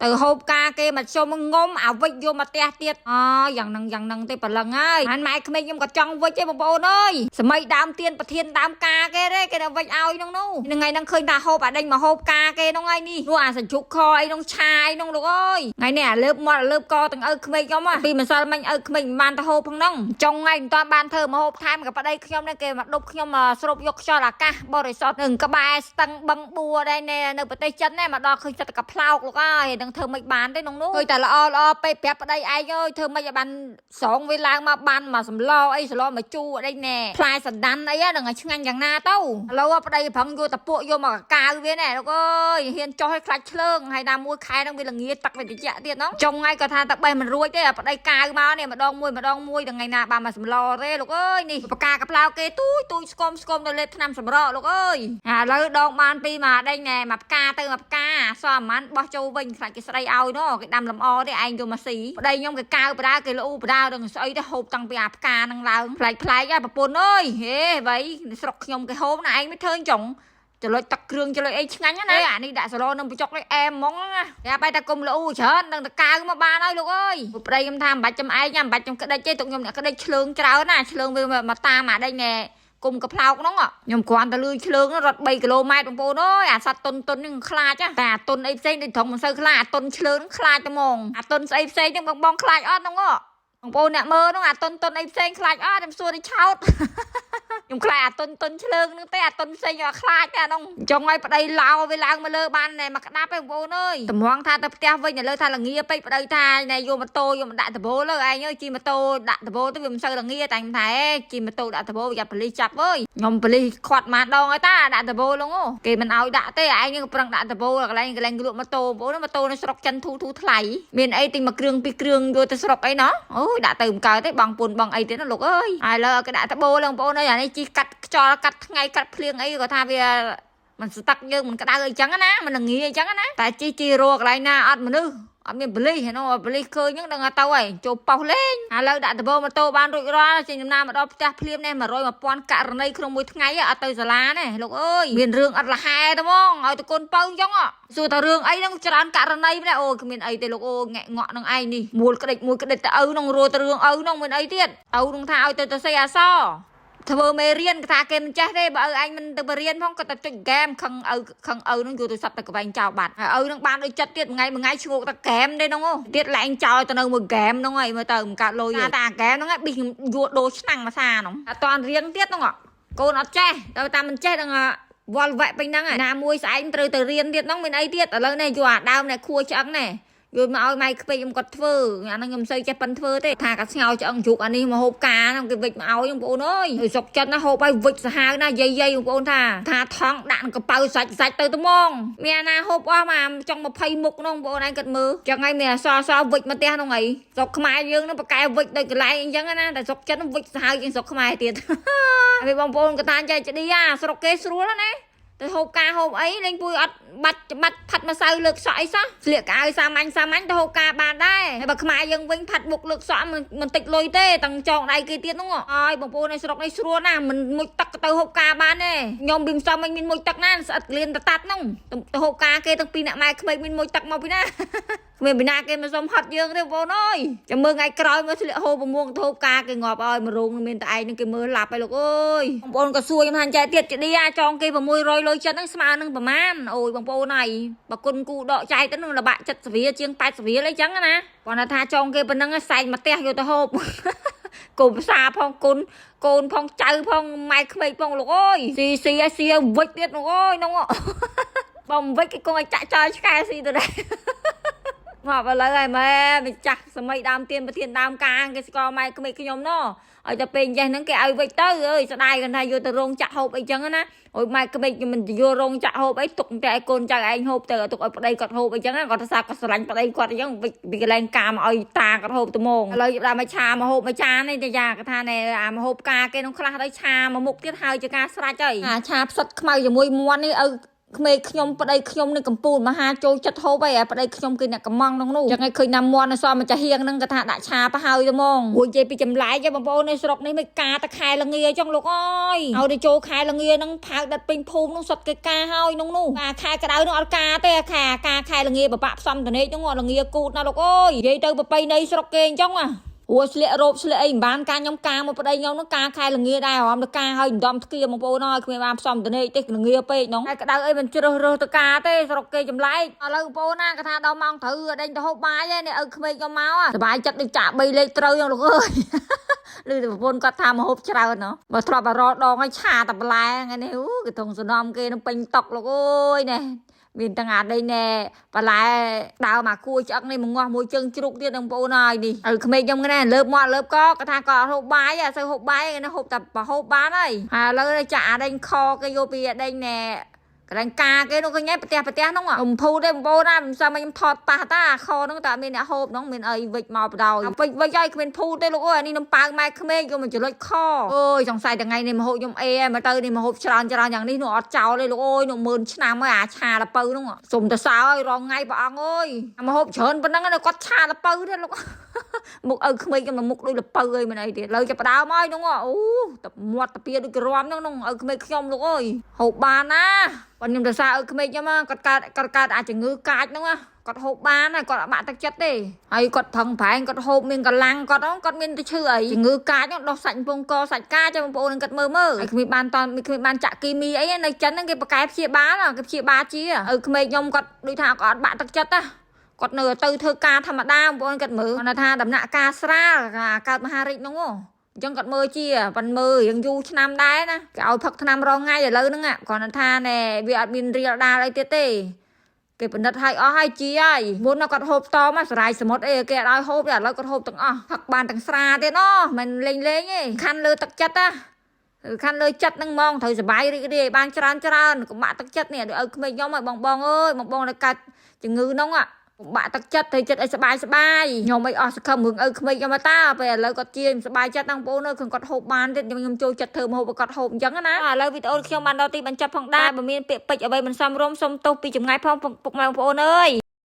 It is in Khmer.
ទៅហូបការគេមកជុំងុំអាវិចយកមកផ្ទះទៀតអយ៉ាងហ្នឹងយ៉ាងហ្នឹងទេប៉លឹងហើយហើយម៉ែក្មេកខ្ញុំក៏ចង់វិចទេបងប្អូនអើយសម័យដើមទៀនប្រធានដើមការគេទេគេដល់វិចឲ្យហ្នឹងនោះថ្ងៃហ្នឹងឃើញថាហូបអាដេញមកហូបការគេហ្នឹងហើយនេះនោះអាសជុកខអីហ្នឹងឆាអីហ្នឹងលោកអើយថ្ងៃនេះអាលើបមាត់អាលើបកទាំងឪក្មេកខ្ញុំហ៎ពីម្សិលមិញឪក្មេកមិនបានទៅហូបផងហ្នឹងចុងថ្ងៃមិនតាន់បានធ្វើមកហូបថែមក៏ប្តីខ្ញុំហ្នឹងគេមកដប់ខ្ញុំស្រូបយកខ្យល់អាកាសបរិសុទ្ធនឹងក្បែរស្ទឹងបឹងបួដែរនៅប្រទេសចិនណាមកដល់ឃើញចិត្តកប្លោកលោកអើយនឹងធ្វើមិនបានទេក្នុងនោះឃើញតែល្អល្អពេកប្រាប់ប្តីឯងអើយធ្វើមិនឲ្យបានស្រងវាឡើងមកបានមកសម្លអីសម្លមកជូរអីណែផ្លែសណ្ដានអីហ្នឹងឲ្យឆ្ងាញ់យ៉ាងណាទៅឥឡូវប្តីប្រឹងយកតពួកយកមកកាវវាណែលោកអើយហ៊ានចុះឲ្យខ្លាច់ឆ្លើងហើយណាមួយខែហ្នឹងវាល្ងាទឹកវាតិចទៀតហ្នឹងចុងថ្ងៃក៏ថាតែបេះមិនរួចទេប្តីកាវមកនេះម្ដងមួយម្ដងមួយថ្ងៃណាបានមកសម្លទេលោកអើយនេះបកាកប្លោកគេទូចទូចស្គមស្គមនៅលេបថ្នាំសម្រក់លោកអើយឥឡូវដងបានពីមកដេញណែមកផ្កាទៅមកផ្កាសអាម៉ាន់បោះចូលវិញខ្លាចគេស្ដីឲ្យណគេដាំលំអទេឯងយកមកស៊ីប្តីខ្ញុំគេកាវបដាគេលូបដាដល់ស្អីទៅហូបតាំងពីអាផ្កានឹងឡើងប្លែកប្លែកហ៎ប្រពន្ធអើយហេវ៉ៃស្រុកខ្ញុំគេហូបណាឯងមិនឃើញចុងចលុចទឹកគ្រឿងចលុចអីឆ្ងាញ់ណាអានេះដាក់សឡនឹងបញ្ចុកនេះអែមហ្មងណាតែបែរតែគុំលូច្រើននឹងតកាវមកបានហើយលោកអើយប្តីខ្ញុំថាមិនបាច់ចំឯងមិនបាច់ចំក្តិចទេទុកខ្ញុំអ្នកក្តិចឆ្លើងច្រើនណាឆ្លើងវាមកតាមអាដេញណែគុំកប្លោកហ្នឹងខ្ញុំគ្រាន់តែលឺឆ្លើងរត់3គីឡូម៉ែត្របងប្អូនអើយអាសត្វតុនតុនហ្នឹងខ្លាចតែអាតុនអីផ្សេងដូចត្រង់មិនសូវខ្លាចអាតុនឆ្លើងខ្លាចតែហ្មងអាតុនស្អីផ្សេងហ្នឹងបងបងខ្លាចអត់ហ្នឹងបងប្អូនអ្នកមើលហ្នឹងអាតុនតុនអីផ្សេងខ្លាចអត់ខ្ញុំសួរនេះឆោតខ្ញុំខ្លាចអាតុនតុនឆ្លើងហ្នឹងទេអាតុនផ្សេងអត់ខ្លាចទេអាហ្នឹងចង់ឲ្យប្តីឡោវាឡើងមកលើបានណែមកក្តាប់ឯងបងប្អូនអើយតម្រងថាទៅផ្ទះវិញឥឡូវថាល្ងាពេកប្តីថាណែយកម៉ូតូយកមកដាក់ដបូលលើឯងអើយជិះម៉ូតូដាក់ដបូលទៅវាមិនសូវល្ងាតែខ្ញុំថាជិះម៉ូតូដាក់ដបូលយ៉ាប៉ូលីសចាប់អើយខ្ញុំប៉ូលីសខាត់មកដងហើយតាដាក់ដបូលហ្នឹងគេមិនឲ្យដាក់ទេឯងក៏ប្រឹងដាក់ដបូលកន្លែងកន្លែងលក់ម៉ូតូបងប្អូនម៉ូតូនៅស្រុកចិនធូធូថ្លៃមានអីទិញមួយគ្រឿងពីរគ្រឿងយកទៅស្រុកអីណោះអូយដាក់ទៅមិនកើតទេបងពុនបងអីទៀតណាលោកអើយហើយលើគេដាក់ដបូលបងប្អូនអើយអានេះជីកាត់ខ្យល់កាត់ថ្ងៃកាត់ភ្លៀងអីក៏ថាវាមិនស្ទឹកយើងមិនក្តៅអីចឹងណាមិនងាយអីចឹងណាតែជីជីរកន្លែងណាអត់មនុស្សអត់មានប៉ូលីសហ្នឹងប៉ូលីសឃើញហ្នឹងដឹងថាទៅហើយចូលប៉ោះលេងឥឡូវដាក់ដបម៉ូតូបានរួចរាល់ចេញដំណើរមកដល់ផ្ទះភ្លាមនេះ100 1000ករណីក្នុងមួយថ្ងៃអត់ទៅសាលានេះលោកអើយមានរឿងអត់លហែទៅហ្មងឲ្យតកូនពៅចឹងសួរថារឿងអីហ្នឹងច្រើនករណីម្នាក់អូគ្មានអីទេលោកអូងាក់ងក់នឹងឯងនេះមូលក្តិចមួយក្តិចទៅឪហ្នឹងរួទៅរឿងឪហ្នឹងមានអីទៀតឪហ្នឹងថាឲ្យទៅទៅសេអសធ្វើមេរៀនគេថាគេមិនចេះទេបើឪឯងមិនទៅបរៀនផងគាត់តែចុចហ្គេមខឹងឪខឹងឪនឹងយកទូរស័ព្ទទៅកវែងចោលបាត់ហើយឪនឹងបានដូចចិត្តទៀតមួយថ្ងៃមួយថ្ងៃឈ្ងោកតែហ្គេមទេហ្នឹងទៀតឡើងចោលទៅនៅមួយហ្គេមហ្នឹងហើយមើលទៅមិនកើតលុយតាហ្គេមហ្នឹងប៊ីយួរដូរឆ្នាំងមួយសាហ្នឹងអត់តាន់រៀនទៀតហ្នឹងកូនអត់ចេះទៅតាមមិនចេះហ្នឹងវល់វែកពេញហ្នឹងណាមួយស្អែកត្រូវទៅរៀនទៀតហ្នឹងមានអីទៀតឥឡូវនេះយកអាដើមនេះខួរឆ្អឹងនេះយកមកឲ្យម៉ែក្ពេកខ្ញុំគាត់ធ្វើអាហ្នឹងខ្ញុំមិនសូវចេះប៉ិនធ្វើទេថាកាស្ងោឆ្អឹងជ្រូកអានេះមកហូបការហ្នឹងគេវិចមកឲ្យបងប្អូនអើយសុកចិត្តណាហូបឲ្យវិចសាហាវណាយាយយាយបងប្អូនថាថាថងដាក់កប៉ៅសាច់សាច់ទៅត្មងមានណាហូបអស់មកចង់20មុខហ្នឹងបងប្អូនឯងគាត់មើលចឹងហើយមានអសសវិចមកផ្ទះហ្នឹងអីស្រុកខ្មែរយើងហ្នឹងប៉កែវិចដូចកន្លែងអញ្ចឹងណាតែស្រុកចិនវិចសាហាវជាងស្រុកខ្មែរទៀតហើយបងប្អូនក៏តាចៃចឌីអាស្រុកគេស្រួលណាទៅហូបការហូបអីលេងពួយអត់បាត់ច្បាត់ផាត់ម្សៅលើកសក់អីសោះស្លៀកកៅសាមញ្ញសាមញ្ញទៅហូបការបានដែរហើយបើខ្មែរយើងវិញផាត់បុកលើកសក់មិនតិចលុយទេទាំងចងដៃគេទៀតហ្នឹងអើយបងប្អូននៅស្រុកនេះស្រួលណាស់មិនមុជទឹកទៅហូបការបានទេខ្ញុំពីម្សិលមិញមានមុជទឹកណាស្អិតលៀនតតាត់ហ្នឹងទៅហូបការគេទាំងពីរអ្នកម៉ែក្មេកមានមុជទឹកមកពីណាគ្មានពីណាគេមកសុំហត់យើងទេបងប្អូនអើយចាំមើលថ្ងៃក្រោយមើលស្លៀកហូបប្រមួងទៅហូបការគេងាប់ឲ្យមរងមានតែឯងនឹងគេមើលឡាប់ហើយលោកអើយបងប្អូនក៏សួរខ្ញុំថាចែកទៀតចឌីអាចងគេ600លុយចិត្តហ្នឹងស្មើនឹងប្រមាណអូយបងប្អូនហើយបើគុណគូដកចែកទៅនឹងលបាក់70រៀលជាង80រៀលអីចឹងណាគាត់ថាចងគេប៉ុណ្ណឹងសែងមកផ្ទះយកទៅហូបកូនផ្សាផងគុណកូនផងចៅផងម៉ែក្មេកផងលោកអើយស៊ីស៊ីឲ្យស៊ីឲ្យវិចទៀតលោកអើយហ្នឹងបើមិនវិចគេគង់ឲ្យចាក់ចោលឆ្កែស៊ីទៅដែរមកឥឡូវហើយម៉ែម្ចាស់សម័យដើមទៀនប្រធានដើមកាងគេស្គាល់ម៉ែក្មេកខ្ញុំណោះឲ្យតែពេលចេះហ្នឹងគេឲ្យវិចទៅអើយស្ដាយគាត់ថាយកទៅរោងចាក់ហូបអីចឹងណាអូយម៉ែក្មេកខ្ញុំមិនយករោងចាក់ហូបអីទុកតែឲ្យកូនចៅឯងហូបទៅទុកឲ្យប្តីគាត់ហូបអីចឹងគាត់ថាគាត់ស្រឡាញ់ប្តីគាត់អីចឹងវិចពីកន្លែងការមកឲ្យតាគាត់ហូបទៅហ្មងឥឡូវដល់មកឆាមកហូបមកចាននេះតាយ៉ាគាត់ថាណែអាមកហូបការគេនោះខ្លះទៅឆាមកមុខទៀតហើយជាការស្រេចហើយអាឆាផ្សិតខ្មៅជាមួយមាន់នេះឪ ក្មេកខ្ញុំប្តីខ្ញុំនៅកំពូលមហាចូលចិត្តហូបហើយប្តីខ្ញុំគឺអ្នកកំងក្នុងនោះចឹងឯងឃើញណាមន់សមម្ចាស់ហៀងហ្នឹងគាត់ថាដាក់ឆាប្រហើយទៅហ្មងរួចនិយាយពីចម្លែកឯងបងប្អូននៅស្រុកនេះមិនការតខែលងាចឹងលោកអើយឲ្យទៅចូលខែលងាហ្នឹងផាវដិតពេញភូមិហ្នឹងសុទ្ធគេការហើយក្នុងនោះអាខែក្តៅហ្នឹងអត់ការទេអាខែការខែលងាបបាក់ផ្សំតនេកហ្នឹងលងាគូតណាលោកអើយនិយាយទៅប្របីនៃស្រុកគេអញ្ចឹងណា ព្រោះស្លៀករ៉ូបស្លៀកអីមិនបានការខ្ញុំការមកប្តីខ្ញុំនោះការខែល្ងាដែររំទៅការឲ្យដំធ្គាបងប្អូនអើយគ្មានបានផ្សំតនេកទេល្ងាពេកនោះហើយក្តៅអីមិនជ្រើសរើសទៅការទេស្រុកគេចម្លែកឥឡូវបងប្អូនណាគាត់ថាដល់ម៉ោងត្រូវដេញទៅហូបបាយហើយនេះឪក្មេកខ្ញុំមកសប្បាយចិត្តដូចចាក់3លេខត្រូវយ៉ាងលោកអើយ ឮតែប្រពន្ធគាត់ថាមកហូបច្រើនណោះបើធ្លាប់តែរដងឲ្យឆាតែបន្លែថ្ងៃនេះអូកធុងសំណំគេនឹងពេញតុកលោកអើយនេះមានទាំងអាដេញណែបន្លែដើមអាគួយឆ្អឹងនេះមកងាស់មួយជើងជ្រូកទៀតបងប្អូនហើយនេះឲ្យក្មេកខ្ញុំនេះលើបមាត់លើបកគាត់ថាគាត់ហូបបាយអត់សូវហូបបាយគេហូបតែប្រហូបបានហើយហើយឥឡូវចាក់អាដេញខគេយកពីអាដេញណែកន្លែងការគេនោះឃើញប្រទះប្រទះនោះខ្ញុំភូតទេបងប្អូនណាមិនសមខ្ញុំថតប៉ះតាខនោះតែមានអ្នកហូបនោះមានអីវិចមកបដោយវិចវិចហើយគ្មានភូតទេលោកអើយអានេះនំប៉ើងម៉ែក្មេកយកមកចលុចខអូយសង្ស័យថ្ងៃនេះមហូបខ្ញុំអេហើយមកទៅនេះមហូបច្រើនច្រើនយ៉ាងនេះនោះអត់ចោលទេលោកអើយនោះម៉ឺនឆ្នាំហើយអាឆាលពៅនោះសុំទៅសើឲ្យរងថ្ងៃព្រះអង្គអើយមហូបច្រើនប៉ុណ្ណឹងគាត់ឆាលពៅទេលោក មុខឪក្មេកខ្ញុំមុខដូចលពៅអីមិនអីទៀតលើចាប់ដើមហើយនោះអូតមាត់តាពីដូចក្រមហ្នឹងនោះឪក្មេកខ្ញុំលោកអើយហូបបានណាប៉ុន្តែខ្ញុំទៅសារឪក្មេកខ្ញុំគាត់កើតគាត់កើតអាចជំងឺកាចហ្នឹងគាត់ហូបបានហើយគាត់អត់បាក់ទឹកចិត្តទេហើយគាត់ប្រឹងប្រែងគាត់ហូបមានកម្លាំងគាត់ហ្នឹងគាត់មានទៅឈឺអីជំងឺកាចហ្នឹងដោះសាច់ពងកសាច់កាចបងប្អូននឹងគាត់មើលមើលហើយគ្មានបានតគ្មានបានចាក់គីមីអីនៅចិនហ្នឹងគេប្រកែព្យាបាលគេព្យាបាលជាឪក្មេកខ្ញុំគាត់ដូចថាគាត់អត់បាក់ទឹកចិត្តណាគាត់នៅទៅធ្វើការធម្មតាបងប្អូនគាត់មើលគាត់ថាដំណាក់ការស្រាលកើតមហារីកហ្នឹងអញ្ចឹងគាត់មើលជាប៉ិនមើលរៀងយូរឆ្នាំដែរណាគេឲ្យផឹកថ្នាំរងថ្ងៃឥឡូវហ្នឹងគាត់ថាណែវាអត់មានរៀលដាលអីទៀតទេគេពិនិត្យឲ្យអស់ហើយជាហើយមុនគាត់ហូបតមកសរាយសមុទ្រអីគេអត់ឲ្យហូបទេឥឡូវគាត់ហូបទាំងអស់ផឹកបានទាំងស្រាទៀតណោះមិនលេងលេងទេខាន់លើទឹកចិត្តណាខាន់លើចិត្តហ្នឹងហ្មងត្រូវសบายរីករាយបានច្រើនច្រើនកុំបាក់ទឹកចិត្តនេះដូចឲ្យក្មេងខ្ញុំឲ្យបងបងអើយបងបងដែលកាត់ជំងឺហ្នឹងកុំបាក់ទឹកចិត្តត្រូវចិត្តឲ្យសบายសบายខ្ញុំអីអស់សង្ឃឹមរឿងឪក្មេកខ្ញុំតាពេលឥឡូវគាត់ជាសบายចិត្តហ្នឹងបងប្អូនអើយគាត់ហូបបានទៀតខ្ញុំចូលចិត្តធ្វើម្ហូបឲ្យគាត់ហូបអញ្ចឹងណាឥឡូវវីដេអូខ្ញុំបានដល់ទីបញ្ចប់ផងដែរបើមានពាក្យពេចន៍អ្វីមិនសមរម្យសូមទោសពីចម្ងាយផងពុកម៉ែបងប្អូនអើយ។